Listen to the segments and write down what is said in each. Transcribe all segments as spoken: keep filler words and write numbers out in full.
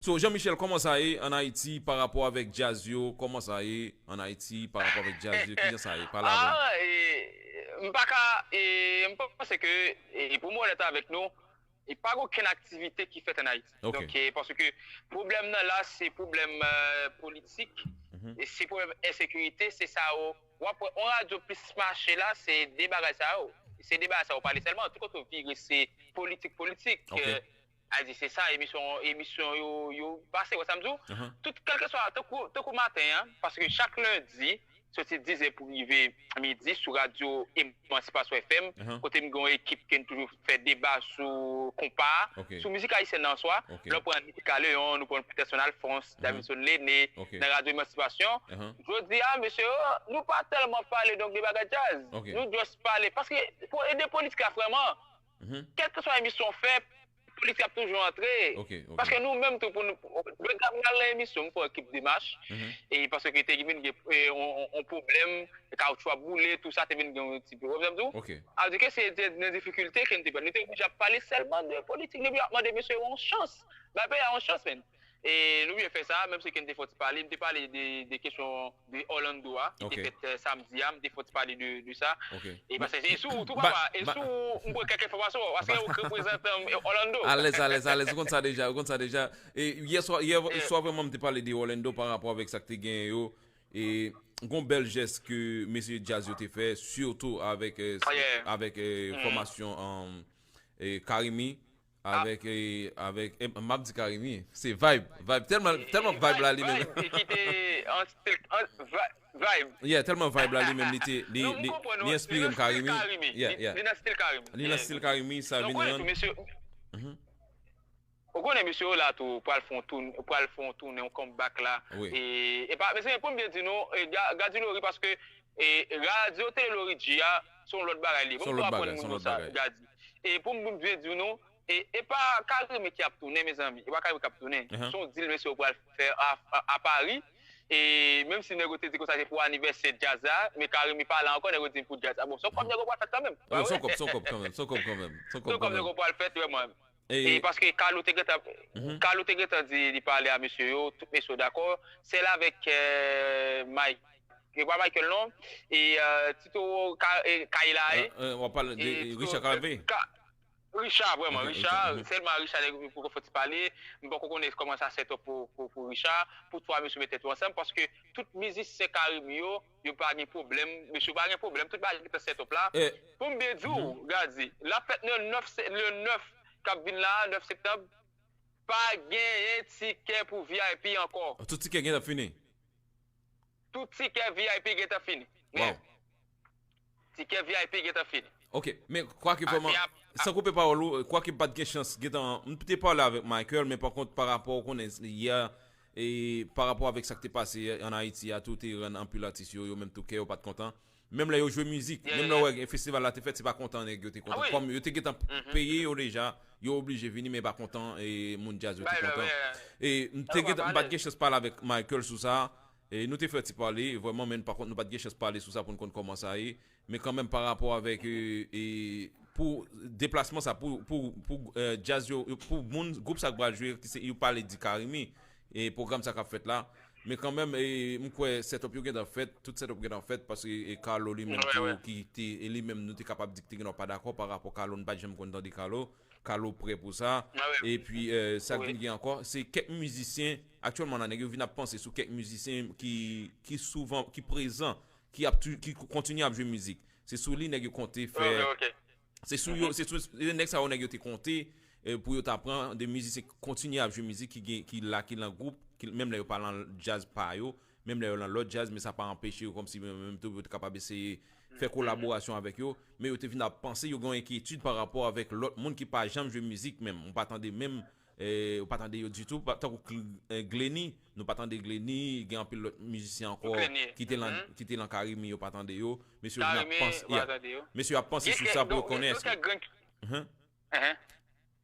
To, Jean Michel, kòman sa ye ann Ayiti pa rapò avèk djaz yo? Kòman sa ye ann Ayiti pa rapò avèk djaz yo? Kijan sa ye? Pale avè m. Ah, e, m pa ka, e, m panse ke, e, pou m onèt avèk nou, e pa gen okenn aktivite ki fèt ann Ayiti. Donk, e, paske pwoblèm nan la, se pwoblèm, e, politik, e se pwoblèm ensekirite, se sa yo. W ap wè, yon radyo plis mache la, se de bagay sa yo. Se de bagay sa yo pale sèlman. Tout kote w vire, se politik, politik. E, a di, se sa, emisyon, emisyon yo, yo pase, wè sa m di w? Tout, kèlkeswa, tankou, tankou maten an, paske chak lendi, soti dizè pou rive midi, sou radyo Emansipasyon F M, kote m gen yon ekip ke n toujou fè deba sou konpa, sou mizik ayisyèn nan an swa. Lè w pran Nitika Leon, nou pran Peterson Alphonse, Davidson Lene, nan radyo Emansipasyon. Jodi a, mesye yo, nou pa tèlman pale donk de bagay djaz. Nou just pale, paske pou ede politik la vrèman, kèlkeswa emisyon w fè, politik ap toujou antre. Paske nou menm tou, pou nou, lè m al nan emisyon, m fè yon ekip demach, e paske te vin gen, e, on, on, on pwoblèm, kawoutchou ap boule, tou sa te vin gen yon ti pwoblèm tou. A di ke se de, de difikilte ke n te pran. Nou te oblije ap pale sèlman de politik, nou ap mande mesye yo yon chans. Bay peyi a yon chans, menn. E nou byen fè sa, menm si ke n te fè yon ti pale, m te pale de, de kesyon de Orlando a, ki te fèt, e, samdi a, m te fè yon ti pale de, de sa. E paske e sou, tou papa, e sou, m pran kèk enfòmasyon, paske ou reprezantan, e, Orlando. Alèz, alèz, alèz, ou konn sa deja, ou konn sa deja. E yè swa, yè swa vrèman m te pale de Orlando pa rapò avèk sa k te genyen yo. E gon bèl jès ke mesye djaz yo te fè, sitou avèk, e, avèk, e, fòmasyon, um, e, Carimi. Avèk, e, avèk, e, m ap di Carimi, se Vibe. Vibe, tèlman, tèlman Vibe la li menm. Vibe, e ki te an stil, an, vi-, Vibe. Yeah, tèlman Vibe la li menm, li te, li, li, li enspire m Carimi. Yeah, yeah. Li nan stil Carimi. Li nan stil Carimi, sa vin rann. Ou konnen mesye yo la tou, pral fè yon toune, pral fè yon toune, yon comeback la. E, e pa, mesye, pou m byen di nou, e, Ga-, Gaddy Laurie, paske, e, radyo tele Laurie G a, se yon lòt bagay li ye. Ban m tou aprann moun yo sa, Gaddy. E pou m byen di nou, e, e pa Carimi ki ap tounen, mezanmi. E pa Carimi k ap tounen. Se yon deal mesye yo pral fè a, a, a Paris. E menm si nèg yo te di konsa se pou anivèsè djaz la, men Carimi pa la ankò, nèg yo di pou djaz la. Bon, se yon kòb nèg yo pral fè kanmenm. Se yon kòb, se yon kòb kanmenm, se yon kòb kanmenm. Se yon kòb nèg yo pral fè, vrèman. E paske Carlo te gentan, Carlo te gentan di li pale a mesye yo, tout mesye yo dakò. Sèl avèk, e, Mike, e pa Michael non, e, e, Tito Ka-, e, Kayla, e, w ap pale de Richard Cavé. Richard, vrèman, Richard, sèlman Richard nèg pou fè ti pale. M poko konnen kòman sa set up pou, pou, pou Richard. Pou twa mesye met tèt yo ansanm, paske tout mizisyen Carimi yo, yo pa gen pwoblèm. Mesye yo pa gen pwoblèm. Tout bagay gentan set up la. Pou m byen di w, Gaddy, l ap fèt le nèf se-, le nèf k ap vin la, nèf septanm, pa genyen tikè pou V I P ankò. Tout tikè gentan fini. Tout tikè V I P gentan fini. Men, tikè V I P gentan fini. Ok, men kwake vrèman, san koupe pawòl ou, kwake m pa t gen chans gentan, m te pale avèk Michael, men pa kont pa rapò, ou konnen, yè, e pa rapò avèk sa k te pase ann Ayiti a, tou te rann anpil atis yo, yo menm tou kè yo pa t kontan. Menm lè yo jwe mizik, menm lè w wè festival la te fèt, se pa kontan nèg yo te kontan. Kòm yo te gentan peye yo deja, yo oblije vini, men pa kontan, e moun djaz yo te kontan. E m te gentan, m pa t gen chans pale avèk Michael sou sa. E nou te fè ti pale, vrèman, men pa kont nou pa t gen chans pale sou sa pou n konn kòman sa ye. Men kanmenm, pa rapò avèk, e, e, pou deplasman sa, pou, pou, pou, e, djaz yo, pou moun, gwoup sa k pral jwe, ki se, yo pale di Carimi, e pwogram sa k ap fèt la. Men kanmenm, e, m kwè set up yo gentan fèt, tout set up gentan fèt, paske, e, Carlo li menm tou, ki te, e li menm nou te kapab di ki te gentan pa dakò pa rapò Carlo, nou pa t janm konn tande Carlo. Carlo prè pou sa. Epi, e, sa k vin gen ankò, se kèk mizisyen, aktyèlman la, nèg yo vin ap panse sou kèk mizisyen ki, ki souvan, ki prezan, ki ap tou, ki kontinye ap jwe mizik. Se sou li nèg yo konte fè. Se sou yo, se sou nèg sa yo nèg yo te konte, e, pou yo ta pran de mizisyen ki kontinye ap jwe mizik, ki gen, ki la, ki lan gwoup, ki, menm lè yo pa lan djaz pa yo, menm lè yo lan lòt djaz, men sa pa anpeche yo kòmsi menm, menm tou yo te kapab eseye fè kolaborasyon avèk yo, men yo te vin ap panse, yo gen yon enkyetid pa rapò avèk lòt moun ki pa janm jwe mizik menm. Ou pa tande menm, e, ou pa tande yo ditou, tankou Glenny, nou pa tande Glenny, gen anpil lòt mizisyen ankò ki te lan, ki te lan Carimi, yo pa tande yo. Mesye yo vin ap panse, mesye yo ap panse sou sa pou yo konnen èske.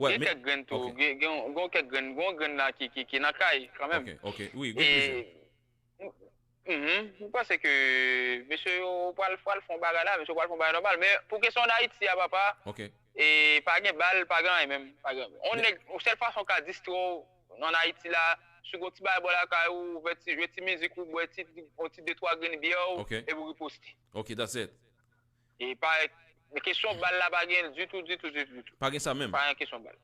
Gen kèk grenn tou, gen, gen, gen kèk grenn, gen yon grenn la ki, ki, ki nan kay kanmenm. Ok, ok, wi, gen plizyè. Mhm. M panse ke mesye yo pral, pral fè yon bagay la, mesye yo pral fè yon bagay nòmal. Men pou kesyon ann Ayiti a, papa, e pa gen bal, pa gen anyen menm. Pa gen anyen. On nèg, sèl fason w ka distrè w, An Ayiti la, si w gen yon ti bagay bò lakay ou, ou fè ti, jwe ti mizik ou, bwè ti, yon ti de twa grenn byè w, Ok. Epi w riposte. Ok, that's it. E pa, men kesyon bal la pa gen ditou, ditou, ditou, ditou. Pa gen sa menm. Pa gen kesyon bal.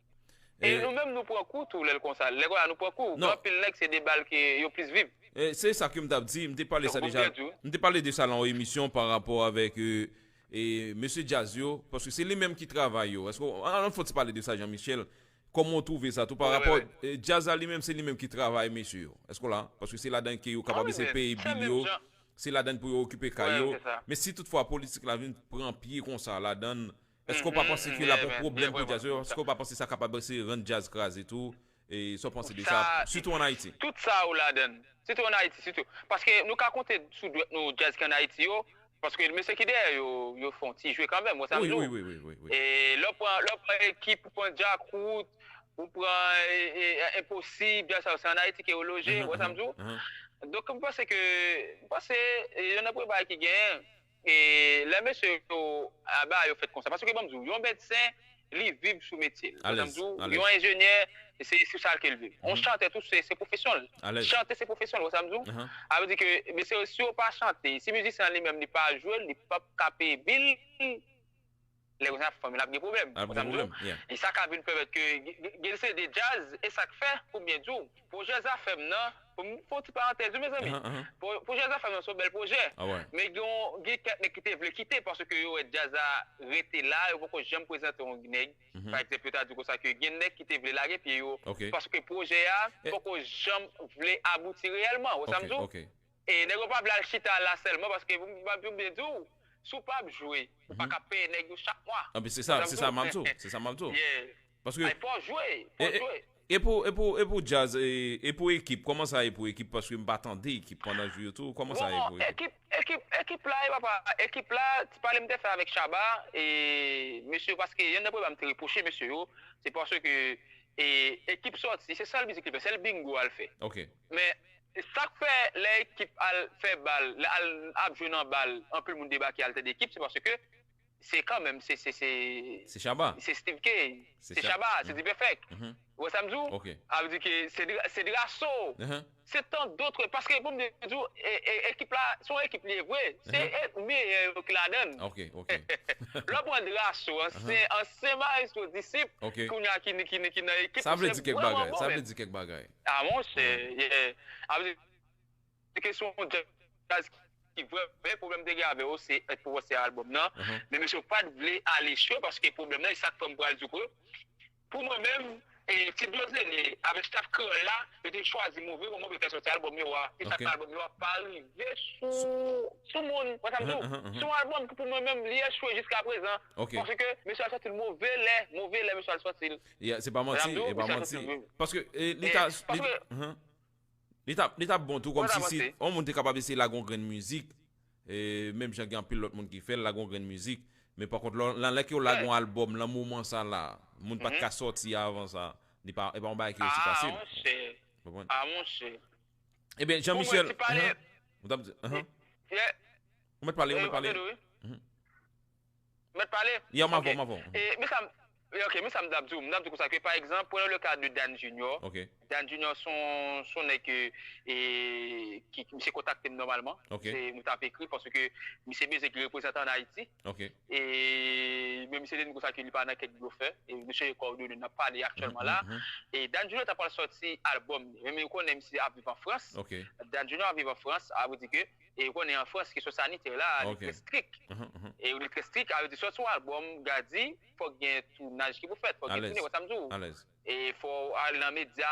E E- nou menm nou pran kou tou lè l konsa. Lè konsa nou pran kou. Non. Gen anpil nèg se de bal ke yo plis viv. E se sa ke m t ap di, m te pale sa Donk, deja. bon, Dieu. M te pale de sa lan yon emisyon pa rapò avèk e, e mesye djaz yo, paske se li menm ki travay yo. Èske w- an, an fò ti pale de sa, Jean Michel? Kòman w twouve sa tou pa Wi, wi, rapò wi. e, djaz la li menm, se li menm ki travay mesye yo? Èske w la? Paske se ladan ke yo kapab Wi, ese men peye se bil menm yo, jan. Se ladan pou yo okipe kay Wi, yo. se sa. Men si toutfwa politik la vin pran pye konsa ladan, èske w pa Mhm, panse ke mhm, l ap yeah, yon man. pwoblèm Yeah, pou djaz yo? man. Èske w pa panse sa kapab ese rann djaz kraze tou? E sa w panse de Sa- sa? Sitou an Ayiti. Tout sa ou ladan. Sitou an Ayiti, sitou. Paske nou ka konte sou dwèt nou djaz ki an Ayiti yo, paske mesye ki dèyè yo, yo fè yon ti jwe kanmenm, wè sa m Wi, di w. wi, wi, wi, wi, wi. E lè w pran, lè w pran ekip, ou pran Djakout, ou pran e, e, Enposib, djaz sa yo, se an Ayiti ke yo loje, Mhm, wè sa m di w. mhm, mhm. Donk, m panse ke, m panse, e, youn nan premye bagay ki genyen, e, lè mesye yo, aba yo fèt konsa. Paske, ban m di w, yon medsen, li viv sou metye l. Wè sa m Alèz, di w, alèz. yon enjenyè, se se sou sa ke l viv. Yon Mhm. chantè tou, se se pwofesyon l. Alèz. Chante, se pwofesyon l, wè sa m di w. Mhm. A vle di ke, mesye, si yo pa chante, si mizisyen an li menm, li pa jwe, li p ap ka peye bil, lè konsa fanmi l ap gen pwoblèm. Ap Wè sa gen m di w. pwoblèm, yeah. E sa ka vin pèmèt ke gen- gen- gen se de djaz, e sa k fè, pou byen di w, pwojè Zafèm nan, pou m fè yon ti parantèz, wi, mezanmi. Ahan, ahan. Pwo- Pwojè Zafèm nan se yon bèl pwojè. Ah ouais. Men gen yon- gen kèk nèg ki te vle kite, paske yo wè djaz la rete la, yo poko janm prezante yon nèg. Mhm. Pa egzanp, yo ta di konsa ke gen nèg ki te vle lage pye yo, Ok. paske pwojè a E- poko janm vle abouti reyèlman, wè sa m Ok, di w. ok. E nèg yo pa vle al chita la sèlman, paske pou m pou m byen di w, si w p ap jwe, ou pa Mhm. ka peye nèg yo chak mwa. Ah, ben, se sa, Sa se m sa di m ap w. di w, se sa m ap di w. Yeah. Paske Ay, fò w jwe, fò w e, jwe. e pou, e pou, e pou djaz, e, e pou ekip, kòman sa ye pou ekip? Paske m pa tande ekip pandan jou yo tou, kòman sa ye Bon, pou ekip? Ekip, ekip, ekip la, e papa, ekip la, ti pale m te fè avèk Shabba, e mesye, paske youn nan pwoblèm m te repwoche mesye yo, se paske e, ekip sòti, se sèl mizik li fè, sèl bingo al fè. Ok. Men sa k fè lè ekip al fè bal, lè al ap jwe nan bal, anpil moun debake al tande ekip, se paske se kanmenm, se, se, se, Se Shabba. se Steve K, Se se Sha- Shabba, se Mhm. D-Perfect. Mhm. Wè sa m di w? Ok. A vle di ke se Dra- se Drasso. Mhm. Se tant d'autres, paske pou m di w, e, e, ekip la, se yon ekip li ye vre. Se Mhm. e, meyè yo ki ladan l. Ok, ok. Lè w pran Drasso, ansyen, ansyen maestro Disip, Ok. kounye a ki, ki, ki nan ekip, Sa vle se di kèk vrèman bagay, bon, sa vle men. di kèk bagay. Ah, monchè, yeah. A vle di ke se yon djaz ki vrè, men pwoblèm te gen avè yo, se, pou wè se albòm nan. Mhm. Men mesye yo pa t vle ale cho, paske pwoblèm nan, e sa k fè m pral di w ke, pou mwen menm, e Ti Dozene, avèk staff Kreyòl la, yo te chwazi move moman pou yo fè sòti albòm yo a. E sa Ok. k fè albòm yo a pa rive sou, sou moun, wè sa m di w. Mhm, mhm, mhm. Se yon albòm ki pou mwen menm, li echwe jiska prezan. Ok. Paske mesye al sòti l move lè, move lè mesye al sòti l. Yeah, se pa manti, Madame Dou, e pa misye manti. sòti l. Paske e, li E, ta, li, paske mhm. Li ta, li ta bon tou, kòmsi Mwen ta si panse. Yon moun te kapab eseye lage yon grenn mizik, e, menm jan gen anpil lòt moun ki fè l, lage yon grenn mizik, men pa kont, lè, lè, lè ke yo lage yon albòm, nan moman sa la, moun pa t ka sòti avan sa, li pa, e pa yon bagay ki resi Ah, fasil. Monchè. Konprann? Ah, monchè. Ebyen, Jean Pou mwen, Michel, ti pale, mhm. Ou t ap di, mhm. Yeah. Ou mèt pale, ou Eh, mèt pale. Antonio, wi. Mhm. Mèt pale? Yeah, m avè w, Ok. m avè w. E, men sa m, e, ok, men sa m t ap di w, m t ap di w konsa ke, pa egzanp, pran le ka de Dan Junior. Ok. Dan Junior se yon, se yon nèg ke, e, ki, ki, misye kontakte m nòmalman. Ok. Se, nou t ap ekri, paske misye bezwen ki reprezantan an Ayiti. Ok. E, men misye te di m konsa ke li pa nan kèk blofè. E, nou chanje kòdone, n ap pale aktyèlman la. Mhm, mhm. E, Dan Junior ta pral sòti albòm li. Men, men ou konnen misye ap viv an Frans. Ok. Dan Junior ap viv an Frans, a vle di ke, e ou konnen an Frans, kesyon sanitè la, li Ok. trè strik. Mhm, mhm. E li trè strik, a vle di sòti yon albòm, Gadi, fòk gen tounaj ki pou fèt, fòk gen Alèz. Tounen, wè sa m di w. Alèz. E fò w al nan medya,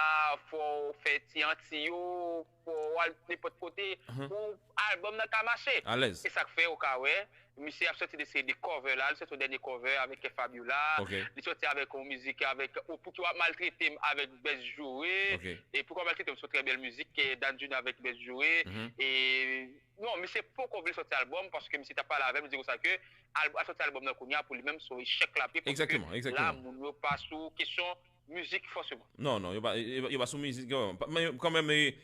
fò w fè ti anti yo, fò w al nenpòt kote, Mhm. pou albòm nan ka mache. Alèz. E sa k fè, ou ka wè, misye ap sòti de seri de cover la, li sòti yon dènye cover avèk Kè Fabiola, Ok. li sòti avèk yon mizik avèk, ou, Pou ki w ap maltrete m avèk Best Joure, Ok. e Pou ki w ap maltrete m, se yon trè bèl mizik, ke Dan Junior avèk Best Joure, Mhm. e non, misye poko vle sòti albòm, paske misye t ap pale avè m, li di konsa ke al, al sòti albòm nan kounye a, pou li menm, se yon echèk l ap ye, paske Egzakteman, la, egzakteman. Moun yo pa sou kesyon mizik, fòseman. Non, non, yo pa, yo, yo pa sou mizik, yo, pa, men kanmenm, e,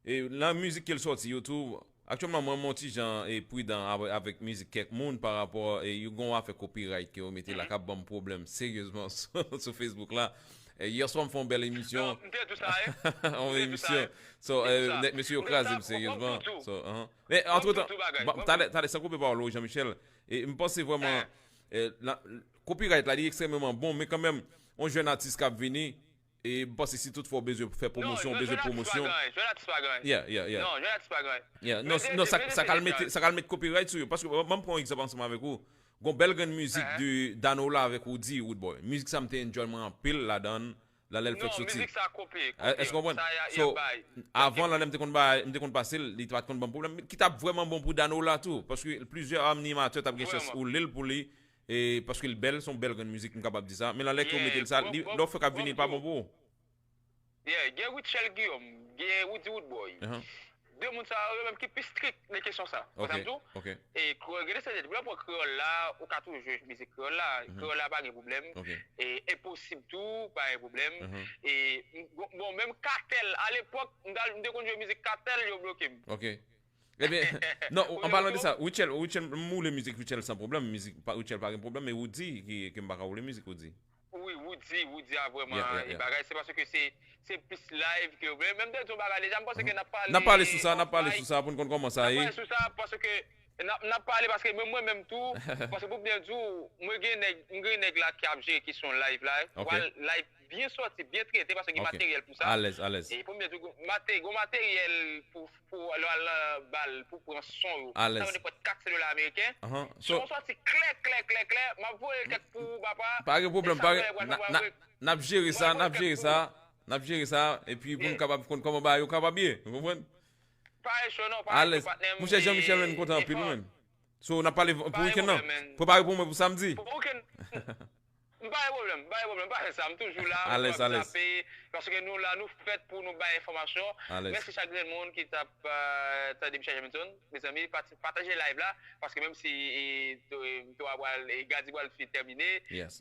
e, nan mizik ke l sòti yo tou, aktyèlman, mwen, mwen yon ti jan, e, pridan avè, avèk mizik kèk moun pa rapò, e, yo gen yon afè copyright ke yo mete la, k ap ban m pwoblèm seryezman sou, sou Facebook la. E, yè swa m fè yon bèl emisyon. Non, m te di sa, wi. Yon emisyon. So, e, nèg mesye yo kraze m seryezman. So, uh-huh. Men antretan, talè, talè, san koupe pawòl ou, Jean Michel, e m panse vrèman, e, copyright la, li ekstrèmeman bon, men kanmenm, yon jèn atis k ap vini, e m panse si toutfwa w bezwen fè pwomosyon, w bezwen pwomosyon. Non, jèn atis pa gen anyen. Yeah, yeah, yeah. Non, jèn atis pa gen anyen. Yeah, non, non, sa, sa k al mete, sa k al mete copyright sou yo. Paske, ban m pran yon egzanp ansanm avèk ou. Gon bèl grenn mizik de Danola avèk Roody, Roodboy. Mizik sa m te enjoy mwen anpil ladan l, la lè l fèk soti. Non, mizik sa kopi, kopi. Èske w konprann? So, avan la, lè m te konn bay, m te konn pase l, li pa t konn ban m pwoblèm, ki t ap vrèman bon pou Danola tou, paske plizyè animatè t ap gen chans oule l pou li, e paske l bèl, se yon bèl grenn mizik, m kapab di sa. Men la lè ke w mete l sa, li, lè w fèk ap vini, li pa bon pou ou. Yeah, gen Rutshelle Guillaume, gen Roody Roodboy. De moun sa yo menm ki pi strik nan kesyon sa. Konprann sa m di w? E kreyòl, gen de sèten, lè w pran kreyòl la, ou ka toujou jwe mizik kreyòl la. Kreyòl la pa gen pwoblèm. E enposib tou, pa gen pwoblèm. E m- bon, bon, menm Katèl, alepòk, m t al- m te konn jwe mizik Katèl, yo bloke m. Ebyen, non, an palan de sa, Rutshelle, Rutshelle, m woule mizik Rutshelle san pwoblèm, mizik pa- Rutshelle pa gen pwoblèm, men Roody ki, ke m pa ka woule mizik Roody. Wi, Roody, Roody a vrèman e bagay, se paske se, se plis live ke, men, men m te di yon bagay deja, m panse ke n ap pale, n ap pale sou sa, n ap pale sou sa pou n konn kòman sa ye. N ap pale sou sa paske n ap, n ap pale paske mwen, mwen menm tou, paske pou byen di w, mwen gen nèg, m gen nèg la k ap jere kesyon live la, pral live byen sòti, byen trete paske gen materyèl pou sa. Alèz, alèz. E pou byen di w, mate- gon materyèl pou pou lè w al nan bal pou pran son yo. Sa yo nenpòt kat sen dola ameriken. Si yon sòti klè, klè, klè, klè, m ap voye l kèk pou ou, papa. Pa gen pwoblèm, pa gen, n ap jere sa, n ap jere sa, n ap jere sa, epi pou n kapab konn kòman bagay yo kapab ye, ou konprann? Pa gen cho non, pa gen cho patnè m. Alèz. Monchè Jean Michel, mwen kontan anpil, wi, menn. So, n ap pale pou wikenn nan. Prepare pou mwen pou samdi. Pou wikenn. M pa gen pwoblèm, m pa gen pwoblèm, m pa fè sa, m toujou la, m toujou ap zape, paske nou la, nou fèt pou nou bay enfòmasyon. Mèsi chak grenn moun ki t ap, euh, tande Michel Jean Benson. Mezanmi, pati- pataje live la, paske menm si, e, to- e, to a pral, e, Gadi pral fin tèmine.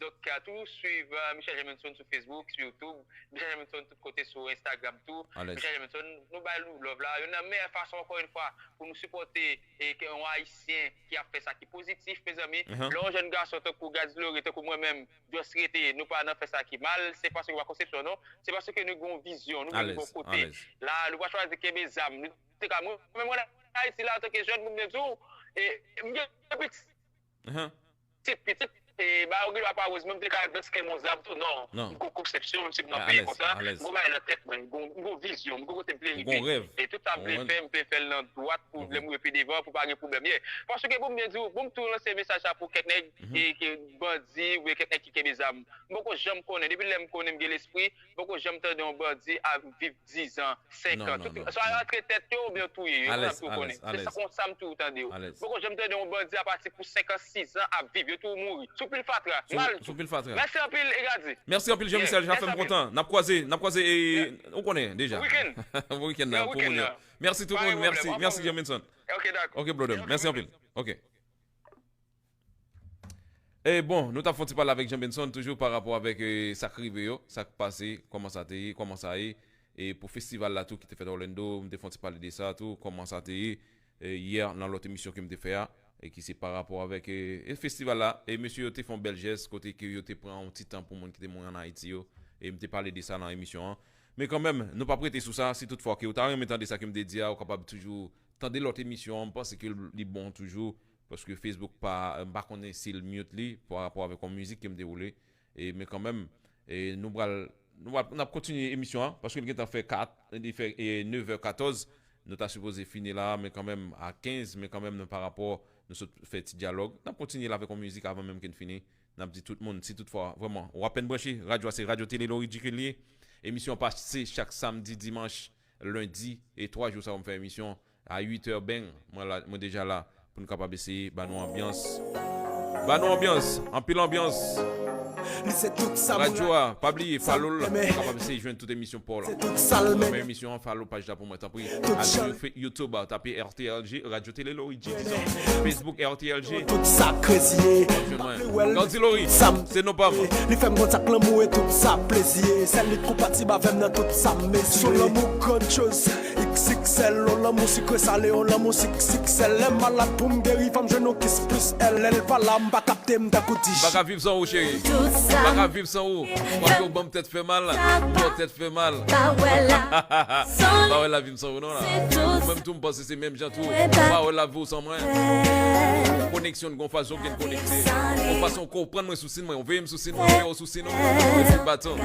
Donk, euh, toujou swiv, euh, Michel Jean Benson sou Facebook, sou YouTube, Michel Jean Benson tout kote sou Instagram tou. Michel Jean Benson, nou bay nou love la. Youn nan meyè fason, ankò yon fwa, pou nou sipòte e ke yon Ayisyen ki ap fè sa ki pozitif, mezanmi. Lè yon jèn gason tankou Gadi Lori, tankou mwen menm, just rete, nou pa nan fè sa ki mal, se paske nou pa konsepsyon, non. Se paske nou gen yon vizyon, nou menm gon kote. La, nou pa chwazi kenbe zam. Nou te ka, mwen menm, mwen Ayiti la, antanke jèn, pou m byen di w, e m gen pitit. Pitit, pitit, e ba yo gen dwa pa wè, mwen m te ka just kenbe yon zam tou, non. M gon konsepsyon, menm si m nan peyi konsa, m gon bagay nan tèt mwen, m gon, m gon vizyon, m gon kote m vle rive. E tout sa m vle fè, m vle fè l nan dwat pou lè m rive pi devan, pou pa gen pwoblèm. Yeah. Paske pou m byen di w, pou m tou lanse mesaj sa pou kèk nèg e ke bandi, oubyen kèk nèg ki kenbe zam. M poko janm konnen, depi lè m konnen m gen lespri, m poko janm tande yon bandi ap viv diz an, senk an. Swa yo antre tèt yo oubyen yo touye yo, yo konn ap tou konnen. Se sa konsa m toujou tande yo. M poko janm tande yon bandi ap pati pou senk an, sis an ap viv, yo toujou mouri. Sou pil fatra. Mal tou. Mèsi anpil, Egadi. Mèsi anpil, Jean Michel, sa fè m kontan. N ap kwaze, n ap kwaze, e, ou konnen deja. Wikenn. Wikenn nan, pou moun yo. Mèsi tout moun, mèsi, mèsi, Jean Benson. Ok, dakò. Ok, brother, mèsi anpil. Ok. E bon, nou t ap fè yon ti pale avèk Jean Benson, toujou pa rapò avèk, e, sa k rive yo, sa k pase, kòman sa te ye, kòman sa ye. E pou festival la tou ki te fèt Orlando, m te fè yon ti pale de sa tou, kòman sa te ye, e, yè nan lòt emisyon ke m te fè a, e ki se pa rapò avèk, e, e festival la. E mesye yo te fè yon bèl jès, kote ke yo te pran yon ti tan pou moun ki te mouri ann Ayiti yo. E m te pale de sa nan emisyon an. Men kanmenm, nou p ap rete sou sa, si toutfwa ke ou ta renmen tande sa ke m te di a, ou kapab toujou tande lòt emisyon an, m panse ke li bon toujou, paske Facebook pa, m pa konnen si l mute li pa rapò avèk yon mizik ke m te woule. E, men kanmenm, e, nou pral, nou pral, n ap kontinye emisyon an, paske l gentan fè kat, li fè, e, nevè katòz, nou ta sipoze fini la, men kanmenm, a kenz, men kanmenm, nan pa rapò, nou sot fè ti dyalòg, n ap kontinye l avèk yon mizik avan menm ke n fini. N ap di tout moun, si toutfwa, vrèman, ou apèn branche, radyo a se Radyo Tele Loridjik li ye. Emisyon an pase chak samdi, dimanch, lendi, e twa jou sa yo m fè emisyon. A uit è, bang, mwen la, mwen deja la pou n kapab eseye ba nou anbyans. Ba nou anbyans, anpil anbyans. Li se tout sa mwen. Radyo a, pa bliye, follow l, pou kapab eseye jwenn tout emisyon pa w la. Se tout sa l men. Renmen emisyon an, follow paj la pou mwen, tanpri. Al sou Fe- YouTube, tape R T L G, Radyo Tele Loridjik, dizon. Facebook, R T L G. Tout sa krezi ye. Jwenn mwen. Gandhi Laurie, se non pa m. Li fè m kontak lanmou e tout sa plezi ye. Sèl li konpatib avè m nan tout sa m mezi ye. Sou lanmou grandyòz, X X Sèl yon lanmou sikre sale, yon lanmou sik sik sèl. Lè m malad pou m geri, fò m jwenn yon kis plis èl. Lè l pa la, m pa kapte m tankou dich. M pa ka viv san ou, cheri. M pa ka viv san ou. Paske w ban m tèt fè mal. Ou ban m tèt fè mal. M pa wè lavi m san ou non la. Ou menm tou, m panse se menm jan tou. M pa wè lavi w san mwen. Koneksyon n gon fason ke n konekte. Gon fason ke w pran mwen sou sin mwen, w veye m sou sin mwen, w veye w sou sin ou. Epi baton.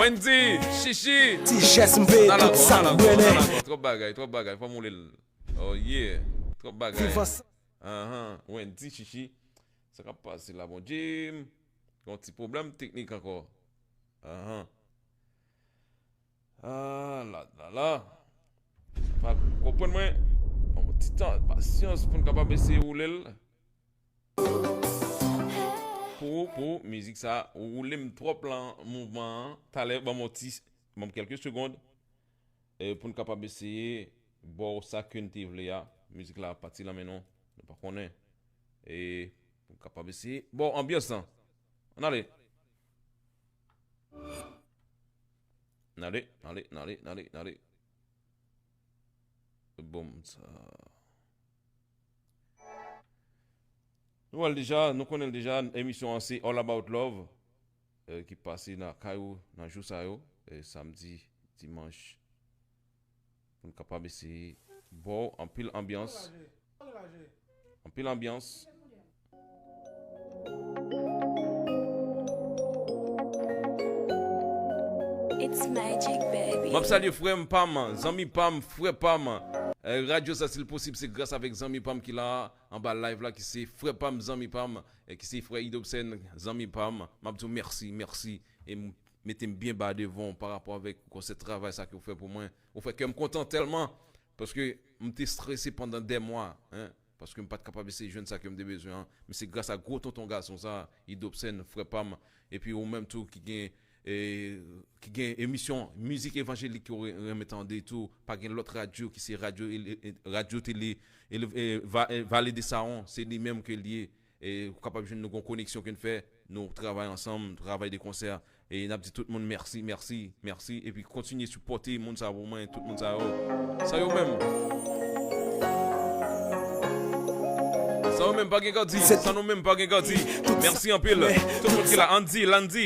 Wendy, Chichi. Ti jès m veye tout sa m rele. Twòp bagay, twòp bagay, fò m woule l. Oh yeah. Twòp bagay. Viv ansanm. Ahan, Wendy, Chichi. Sa k ap pase la, Bondye? Gon ti pwoblèm teknik ankò. Ahan. Ah, la, la, la. Pa konprann mwen. Ban m yon ti tan, pasyans pou n kapab eseye woule l. Pou, pou mizik sa, ou woule m twòp lan mouvman an. Talè, ban m yon ti, ban m kèlke segond. E pou n kapab eseye ba w sa ke n te vle a. Mizik la ap pati lan men nou. Nou pa konnen. E pou n kapab eseye ba w anbyans lan. Ann ale. N ale, n ale, n ale, n ale, n ale. Bon, sa. Nou wè l deja, nou konnen l deja, emisyon an se All About Love, eh, ki pase nan kay ou, nan jou sa yo, eh, samdi, dimanch, pou n kapab eseye ba w anpil anbyans. Anpil anbyans. It's magic, baby. M ap salye frè m pa m, zanmi pa m, frè pa m. Eh, radyo sa, si l posib, se gras avèk zanmi pa m ki la anba live la, ki se frè pa m, zanmi pa m, e ki se frè Idobsen, zanmi pa m. M ap di w mèsi, mèsi. E m mete m byen ba devan w pa rapò avèk konsèp travay sa ke w fè pou mwen. Ou fè kè m kontan tèlman, paske m te strese pandan dè mwa, en, paske m pa t kapab eseye jwenn sa ke m te bezwen an. Men se gras a gwo tonton gason sa, Idobsen, frè pa m, epi ou menm tou ki gen, e, ki gen emisyon mizik evanjelik ke w re-, renmen tande tou, pa gen lòt radyo ki se radyo ele-, e, radyo tele ele-, e, va-, e, Vale de Sawon, se li menm ke l ye. E ou kapab jwenn nou gon koneksyon ke n fè, nou travay ansanm, travay de konsè. E n ap di tout moun mèsi, mèsi, mèsi. Epi kontinye sipòte moun sa yo pou mwen, tout moun sa yo. Sa yo menm. Sa yo menm pa gen gadi. Sa nou menm pa gen gadi. Mèsi anpil. Tout moun ki la, Andy, Landy.